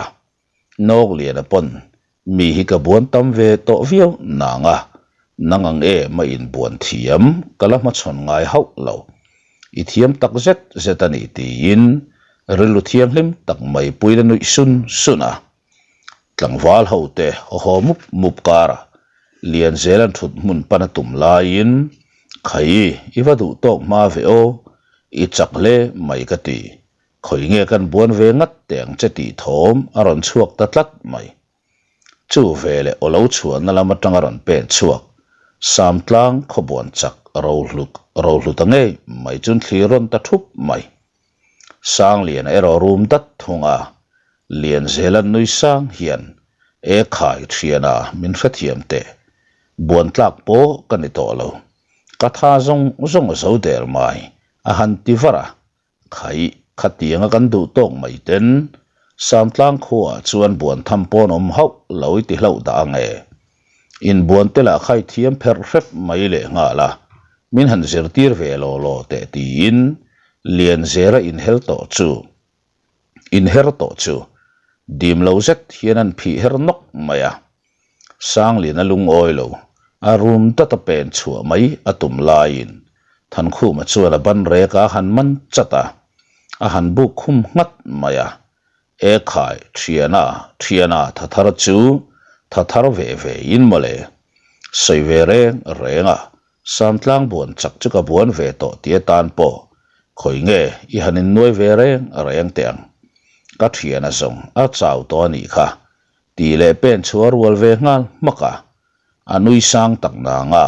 Nawkliana pawn Mi hi ka buan tam ve tawh viau nang a, nang ang em a inbuan thiam ka la hmachhawn ngai hauh lo. I thiam tak zet zet a ni tiin rilru thianghlim tak mai puiin a nuih sun sun a. Tlangval ho te haw mup mup karah Lianzela'n thut hmun pan a tum laiin, Khai, i va duh tawk hma ve aw, i chak hle mai ka ti. Khawi nge kan buan ve ngat teh ang che tih thawm a rawn chhuak ta tlat mai. Chu veleh aw lo chhuahna lam atang a rawn pen chhuak. Samtlang khawbuan chak rohlut rohlu ta ngei mai chun thlir rawn ta thup mai. Sangliana erawh rum dat thung a, Lianzela nui sang hian e khai thiana min hrethiam teh. Buan tlak pawh ka ni tawh lo. Ka tha zawng zawng a zo der mai a han ti var a, Khaih, khatianga kan duh tawk mai ten Samtlang khuaah chuan buan tham pawn awm hauh lo i ti hlauh dah ang e. Inbuan te lah khai thiam pherh hrep mai leh nghal a, min han zirtir ve law law teh tiin Lianzera inhel tawh chu inher tawh chu dim lo zet hian an phih her nawk mai a. Sanglian a lungawi lo, a rum dat a pen chhuah mai a tum laiin Thankhuma chuan a ban rek a han man chat a, a han buk khum nghat mai a. E khai, thiana, thiana tha thar chu tha thar ve ve in mawle. Sawi ve reng reng a, Samtlang buan chak chu ka buan ve tawh tih atan pawh khawi nge i han innuai ve reng reng teh ang. Ka thiana zawng a chau tawh a nih kha, Tih leh pen chu a rual ve nghal hmak a, a nui sang tak nang a.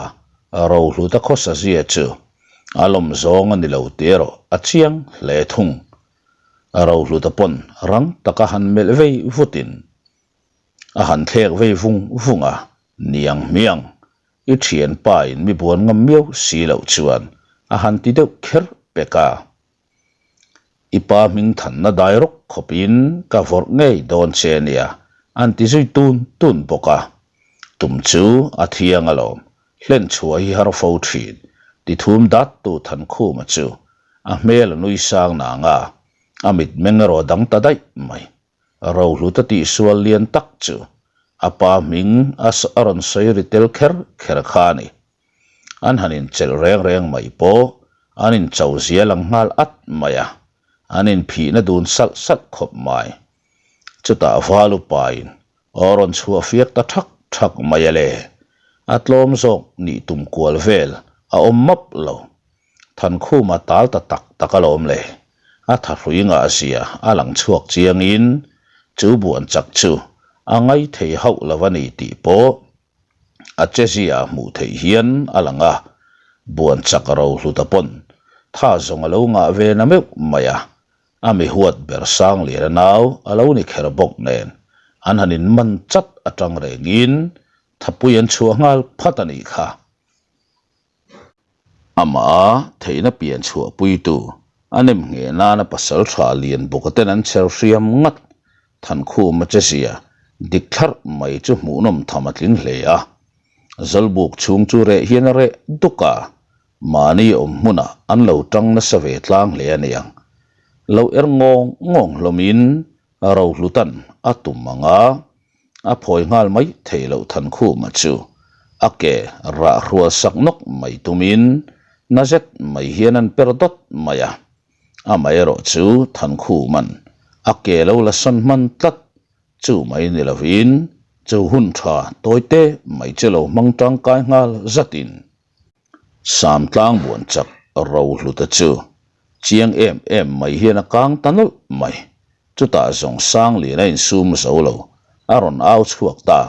Rohluta khawsa zia chu a lawm zawng a ni lo tih erawh a chiang hle thung. Rohluta pawn rang taka han melh vei vutin a han thlek vei vung vung a, Niang hmiang, i thianpa in mi buan ngam miau si loh chuan a han ti deuh kher pek a. I pa hming thanna dai rawk khawpin ka vawrh ngei dawn che nia, an ti zui tun tun bawk a. Tum chu a thiang alawm, hlen chhuah hi har fo thin, ti thum dat tu Thankhuma chu a hmel a nui sang nang a, a mitmeng erawh dang ta daih mai. Rohluta tihsual lian tak chu a pa hming a rawn sawi ri tel kher kher kha a ni. An han inchelh reng reng mai pawh an incho zia lang nghal at mai a, an inphihna dun salh salh khawp mai. Chutah Valu pain aw rawn chhuah fiak ta thak thak mai a le. A tlawm zawk nih tum kual vel a awm map lo. Thankhuma tal ta tak tak alawm le. A thahrui ngah zia a lang chhuak chiangin chu buan chak chu a ngaithei hauh lo a ni tih pawh A chezia hmuh theih hian a lang a, buan chak ro hluta pawn tha zawng a lo ngah ve na meuh mai a, a mi huat ber sang lian a nau a lo ni kher bawk nen an han in man chat atang rengin thapui an chhuah nghal phat a nih kha. Amah theihna pian chhuahpuitu a nem ngheh nana pasal tha lian bawka ten an chher hriam ngat Thankhuma che zia dik thlarh mai chu hmuhnawm tham a tling hle a. Zawlbuk chhung chu reh hian a reh duk a, mahni awm hmunah an lo tang nasa ve tlang hle a niang. Lo er ngawng ngawng hlawmin Rohlutan a tum ang a, A phawi nghal mai thei loh Thankhuma chu a ke rah hrual sak nawk mai tumin na zet mai hian an per dawt mai a. Amaherawh chu Thankhuma'n a ke lo la sawn hman tlat chu mai ni lovin chu hun tha tawite mai chu lo hmang tangkai nghal zatin Samtlang buan chak Rohluta chu chiang em em mai hian a kang ta nawlh mai. Chutah zawng Sanglian a insum zo lo, a rawn au chhuak ta.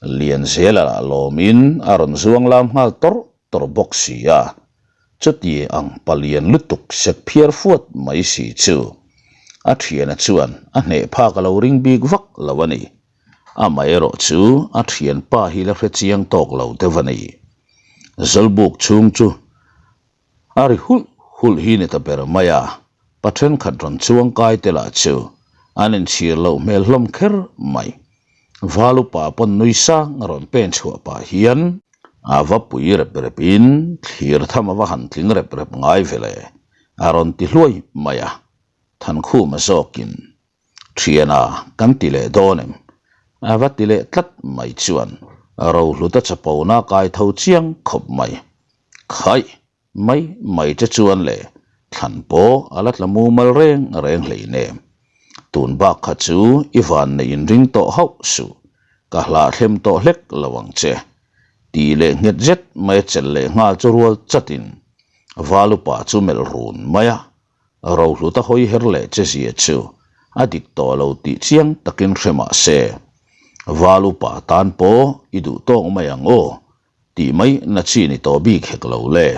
Lianzela lah lawmin a rawn zuang lam nghal tawrh tawrh bawk si a. Chuti ang palian lutuk sek phiar fuat mai si chu a thiana chuan a hneh phak a lo ring bik vak lo a ni. Amaherawh chu a thianpa hi la hre chiang tawk lo deuh a ni. Zawlbuk chhung chu A ri hulh hulh hi ni ta ber mai a, pa thenkhat rawn chuang kai te lah chu an inchhir loh hmel hlawm kher mai. Val upa pawn nui sang a rawn pen chhuah pah hian a va pui rep rep in thlir tham a va han tling rep rep ngai ve le a rawn ti hluai mai a, Thankhuma zawkin Thiana kan ti leh dawn em? A va ti leh tlat mai chuan Rohluta chapona kai tho chiang khawp mai. Khaih! Mai mai che chuan le thlan pawh a la tla mumal reng reng hleinem. Tun bak kha chu i van neih inring tawh hauh suh, ka hlahthlem tawh hlek lo ang che. Tih leh nghet zet mai a chelh leh nghal chu rual chatin Valupa chu melh run mai a. Rohluta hawi her leh che zia chu a dik tawh lo tih chiang takin hre mah se, Val upa tan pawh i duh tawk mai ang aw tih mai na chi ni tawh bik hek lo le.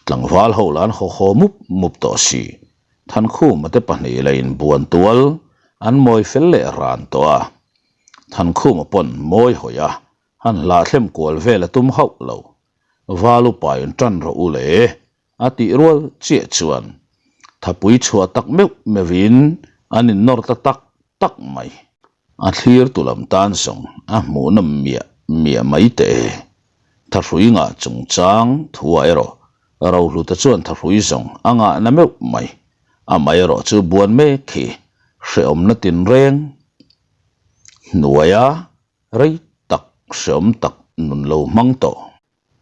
Tlangval ho lah an haw haw mup mup tawh si. Thankhuma te pahnih la inbuan tual an mawi fel leh ran tawh a. Thankhuma pawn mawi hawi a, han hlahthlem kual vel a tum hauh lo. Val upa in tan rawh u le. A tih rual chiah chuan thapui chhuah tak meuh meuhin an innawr ta tak tak mai. A thlir tu lam tan zawng a hmuhnawm miah miah mai teh e. Thahrui ngah chungchang thuah erawh Rohluta chuan thahrui zawng a ngahna meuh mai. Amaherawh chu buan mek hi hrehawmna tinreng hnuaia rei tak hrehawm tak nun lo hmang tawh.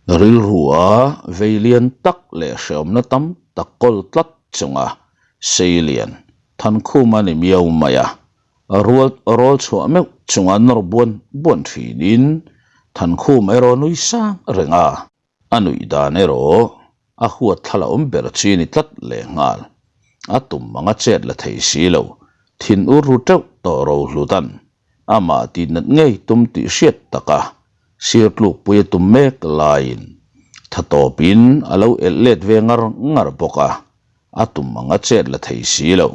Rilrua vei lian tak leh hreawmna tam tak kawl tlat chunga sei lian Thankhuma ni miau mai a, rual rawl chhuah meuh chunga nawr buan buan thinin Thankhuma erawh nui sang reng a, a nuih dan erawh a huat thla la awm ber chi ni tlat leh nghal. A tum ang a chet la thei si lo, thin ur ru teuh tawh ro hlutan amah tihnat ngei tum tih hriat taka sir tlukpui a tum mek laiin. Tha tawpin a lo elh let ve ngar ngar bawk a, a tum ang a chet la thei si lo.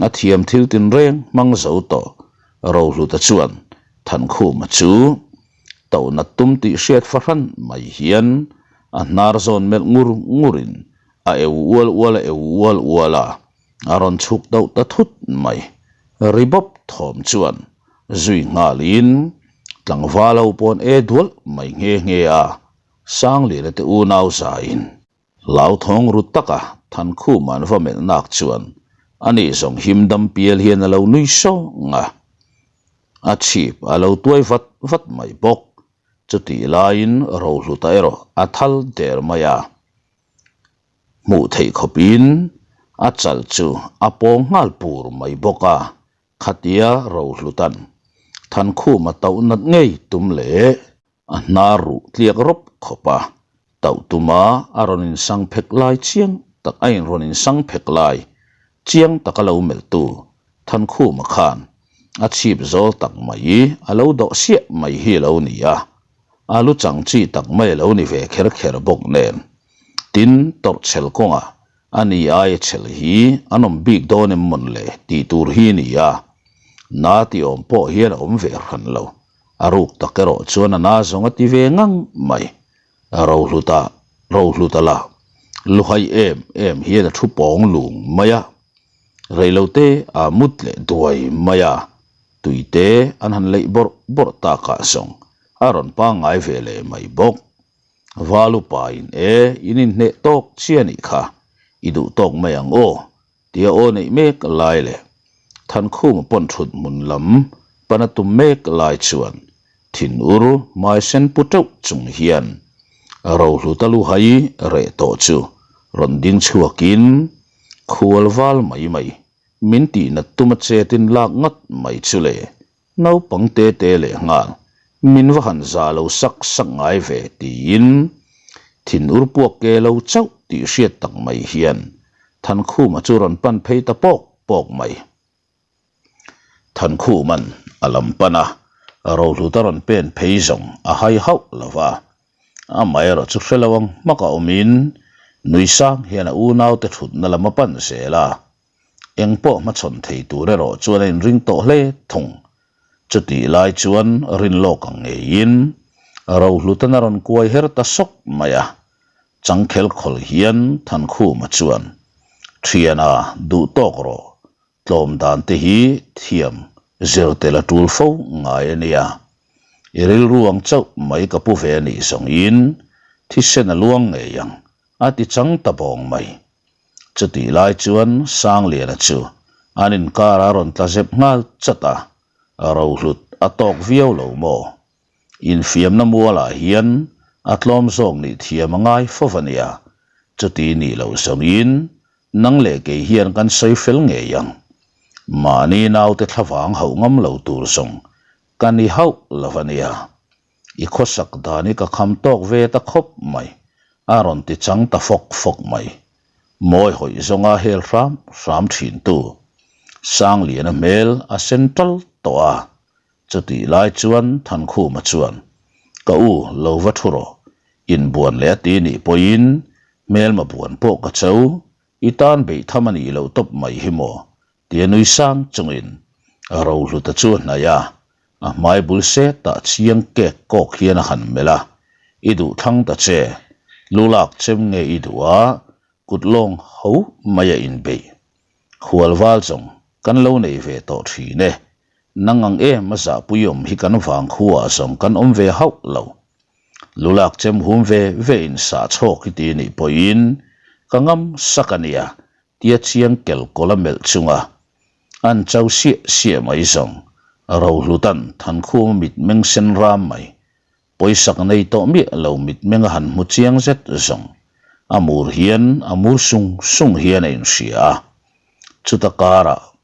A thiam thil tinreng hmang zo tawh Rohluta chuan Thankhuma chu tohnat tum tih hriat fahran mai hian a hnar zawn melh ngur ngurin a eu ual ual a eu ual ual a, a rawn chhuk deuh ta thut mai. Ri bawp thawm chuan zui nghalin tlangval ho pawn e dual mai nghe nghe a, Sangliana te unau zaiin hlauthawng ru taka Thankhuma an va melh nak chuan ani zawng him dam pial hian a lo nui sawng a, a chhip a lo tuai vat vat mai bawk. Chutih laiin Rohluta erawh a thal der mai a. Hmuh theih khawpin a chal chu a pawng nghal pur mai bawk a, khatia Rohlutan Thankhuma tauh nat ngei tum leh a hnar ruh tliak rawp khawp a, tauh tuma a rawn insang phek lai chiang tak a in rawn insang phek lai chiang taka lo melhtu Thankhuma khan a chhip zawl tak mai a lo dawh siah mai hi a lo ni a. A lu chang chi tak mai a lo ni ve kher kher bawk nen. Tin, tawrhchhel kawngah a ni aia chhel hi an awm bik dawn em mawn le tih tur hi a ni a. Na tih awm pawh hian a awm ve hran lo. A ruk tak erawh chuan a na zawng a ti ve ngang mai. Rohluta, Rohluta la luhai em em hian a thu pawng lung mai a. Reilote a mut leh duai mai a. Tuite an han leih bawrh bawrh takah zawng a rawn pangngai ve leh mai bawk. Val upa in e, in inhneh tawk chiah anih kha, i duh tawk mai ang aw, tia aw neih mek lai leh Thankhuma pawn thut hmun lam pana tum mek lai chuan thinur hmai sen pu teuh chung hian Rohluta luhai reh tawh chu rawn ding chhuakin khual val mai mai Min tihnat tum a chetin lak ngat mai chu le, naupang te te leh nghal, min va han za lo sak sak ngai ve tiin thin ur puak ke lo chauh tih hriat tak mai hian Thankhuma chu rawn pan phei ta pawk pawk mai. Thankhuma'n a lam pan a, Rohluta rawn pen phei zawng a hai hauh lo va, Amaherawh chu hre lo ang hmak a awmin nui sang hian a unaute thutna lam a pan zel a, eng pawh hmachhawn thei tur erawh chuan a inring tawh hle thung. Chutih lai chuan rinlawk ang ngeiin Rohlutan a rawn kuai her ta sawk mai a, changkhel khawl hian Thankhuma chuan, Thiana, duh tawk rawh, tlawm dan te hi thiam zir tel a tul fo ngai a nia. I rilru ang chauh mai ka pu ve a nih zawngin thisen a luang ngei ang, a ti chang ta bawng mai. Chutih lai chuan Sangliana chu an inkar a rawn tla zep nghal chat a, rohlut a tawk viau lo maw? Infiamna mualah hian a tlawm zawk nih thiam a ngai fo va nia, chuti nih loh zawngin nang leh kei hian kan sawi fel ngei ang. Mahni naute thlavang hauh ngam lo tur zawng ka ni hauh lo va nia. I khawsak dan hi ka kham tawk ve ta khawp mai, a rawn ti chang ta fawk fawk mai. Mawi hawih zawnga hel hram hram thintu Sangliana hmel a sen tal tawh a, Chutih lai chuan Thankhuma chuan, Ka u, lo va thu rawh. Inbuan leh a ti nih pawhin hmelma buan pawh ka cho, i tan beih tham a nih loh tawp mai hi maw? tia nui sang chungin Rohluta chu a hnaih a, a hmai bul setah chiang kek kawk hian a han melh a, I duh thlang ta che, lu lak chem nge i duh a, kut lawng ho mai a inbeih. Khualval zawng kan lo nei ve tawh thin e, Nang ang em a zahpui awm hi kan vang khuaah zawng kan awm ve hauh lo. Lulak chem hum ve ve in sah chhawk hi ti nih pawhin ka ngam sak a nia tia chiang kel kawl a melh chunga an cho siah siah mai zawng Rohlutan Thankhuma mitmeng sen ram mai pawisak nei tawh miah lo mitmeng a han hmu chiang zet zawng a mur hian a mur sung sung hian a inhria a chuta karah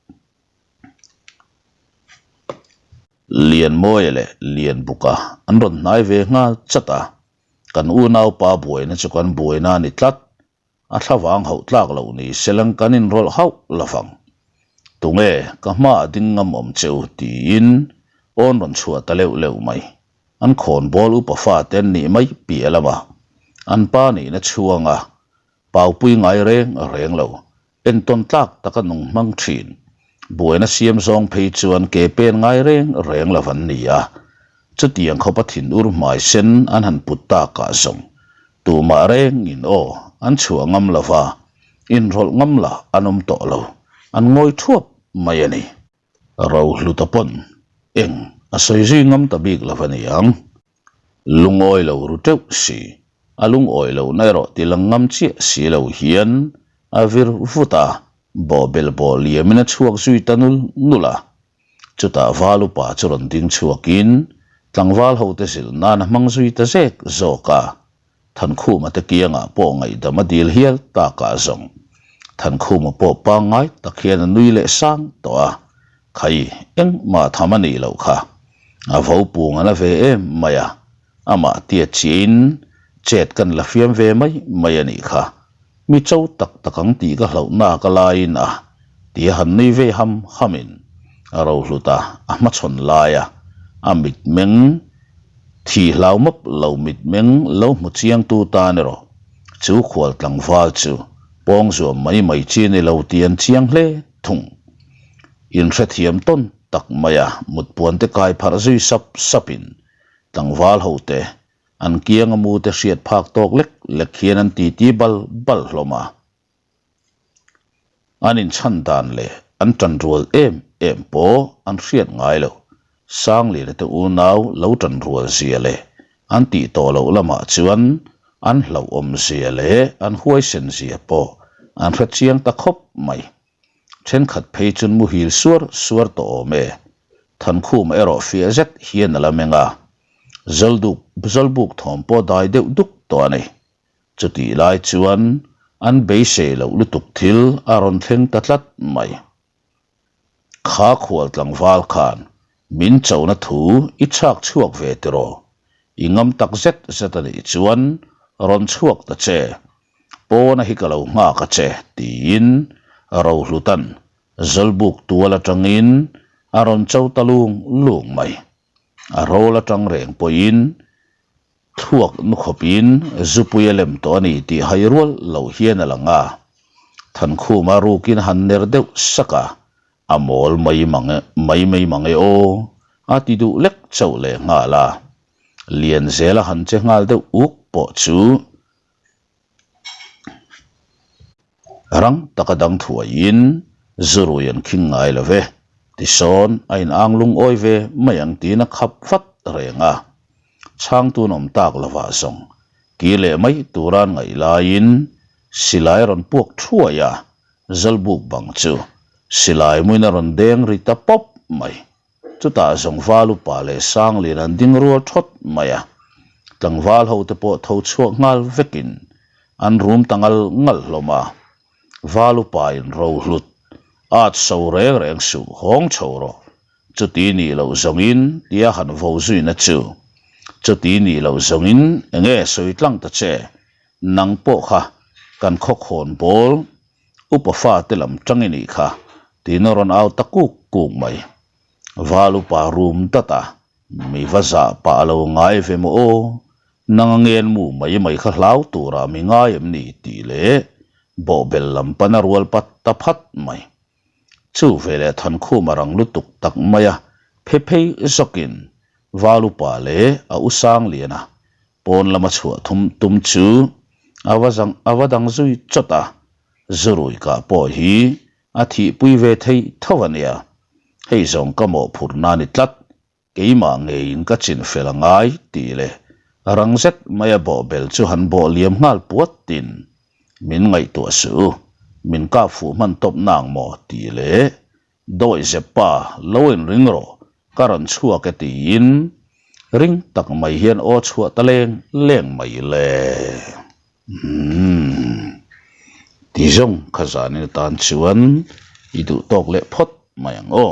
Lianmawia leh Lianbuka an rawn hnai ve nghal chat a, kan unaupa buaina chu kan buaina a ni tlat, a thlavang hauh tlak loh ni selang kan inrawlh hauh lovang. Tunge ka hmaah ding ngam awm che u tiin awn rawn chhuah ta leuh leuh mai. An khawnbawl upa fate an nih mai piah lamah. An pa nihna chhuanga paupui ngai reng reng lo, entawn tlak taka nung hmang thin. Buaina siam zawng phei chuan ke pen ngai reng reng lo an ni a. Chutiang khawpa thinur hmai sen an han put takah zawng tumah rengin aw an chhuah ngam lo va, inrawlh ngam lah an awm tawh lo, an ngawi thuap mai a ni. Rohluta pawn eng a sawi zui ngam ta bik lo a ni ang. Lungawi lo ru teuh si, a lungawi lohna erawh ti lang ngam chiah si lo hian a vir vut a, bawhbel bawh liamin a chhuak zui ta nul nul a. Chutah val upa chu rawn ding chhuakin tlangval hote zilh nan a hmang zui ta zek zawk a. Thankhuma te kiangah pawh ngaihdam a dil hial takah zawng Thankhuma pawh pangngai tak hian a nui leh sang tawh a, Khai, engmah tham a nih loh kha. A vo pung a la ve em mai a, amah tia chiahin chet kan la fiam ve mai mai a nih kha. Mi cho tak tak ang tih ka hlauhna ka laiin a tia han nui ve ham hamin a rohlut a, a hmachhawn laia a mitmeng Thi hlau mawp lo mitmeng lo hmu chiangtu tan erawh chu khual tlangval chu pawng zuam mai mai chi ni lo tih an chiang hle thung. Inhrethiam tawn tak maia mutpuan te kai pharh zui sap sapin tlangval hote an kianga mute hriat phak tawk lek lek hian an titi bal bal hlawm a. An inchhan dan leh an tan rual em em pawh an hriat ngai lo. Sangliana te unau lo tan rual zia leh an tih tawh loh lamah chuan an hlauhawm zia leh an huaisen zia pawh an hre chiang ta khawp mai. Thenkhat phei chuan muhil suar suar tawh awm e. Thankhuma erawh fiah zet hian a la meng a, Zawlduk Zawlbuk thawm pawh dai deuh duk tawh a ni. Chutih lai chuan an beisei loh lutuk thil a rawn thleng ta tlat mai. Kha khual tlangval khan min chona thu i chhak chhuak ve tiraw? I ngam tak zet zet a nih chuan rawn chhuak ta che. Pawna hi ka lo nghak a che tiin Rohlutan Zawlbuk tual atangin a rawn cho ta lung lung mai. A rawl atang reng pawhin Thluak nu khawpin zupui a lem tawh a ni tih hai rual lo hian a lang a. Thankhuma rukin han ner deuh sak a, a mawl mai mang mai mai mang e aw, a ti duh lek chauh leh nghal a. Lianzela han che nghal deuh uk pawh chu Rang taka dang thuaiin zurui an khing ngai lo ve, tisawn a inang lungawi ve mai ang tiin a khap vat reng a. Chhangtun awm tak lovah zawng kir leh mai tura an ngaih laiin silai a rawn puak thuai a, Zawlbuk bang chu silai muin a rawn deng ri ta pawp mai. Chutah zawng val upa leh Sanglian an ding rual thawt mai a, tlangval ho te pawh tho chhuak nghal vekin an rum ta ngal ngal hlawm a. Val upa in ro hlut at so reng reng suh hawng chho rawh, chuti nih loh zawngin tia han vo zuina chu, chuti nih loh zawngin enge sawi tlang ta che, nang pawh kha kan khawkhawn bawl Upa fate lam tang i nih kha, tiin a rawn au ta kuk kuk mai. Val upa rum dat a, mi va zah pah a lo ngai ve maw aw, nang a ngen mu mai mai kha hlau turah mi ngai em ni tih leh bawhbel lam pan a rual pat ta phat mai. Chu veleh Thankhuma rang lutuk tak mai a, phe phei zawkin Val upa leh a u Sangliana Pawn lama chhuah thum tum chu a va zang a va dang zui chawt a, zurui kah pawh hi a thihpui ve thei tho a nia. Hei zawng ka mawhphurh na ni tlat, keimah ngeiin ka chin fel a ngai tih leh rang zet maia bawhbel chu han bawh liam nghal puat tin min ngaihtuah suh u, min kap fuh hman tawp nang maw tih leh Dawi Zeppa, lo in ring rawh, ka rawn chhuak e tiin ring tak mai hian aw chhuah ta leng leng mai le. Umm. Ti zawng kha zanin atan chuan i duh tawk leh phawt mai ang aw.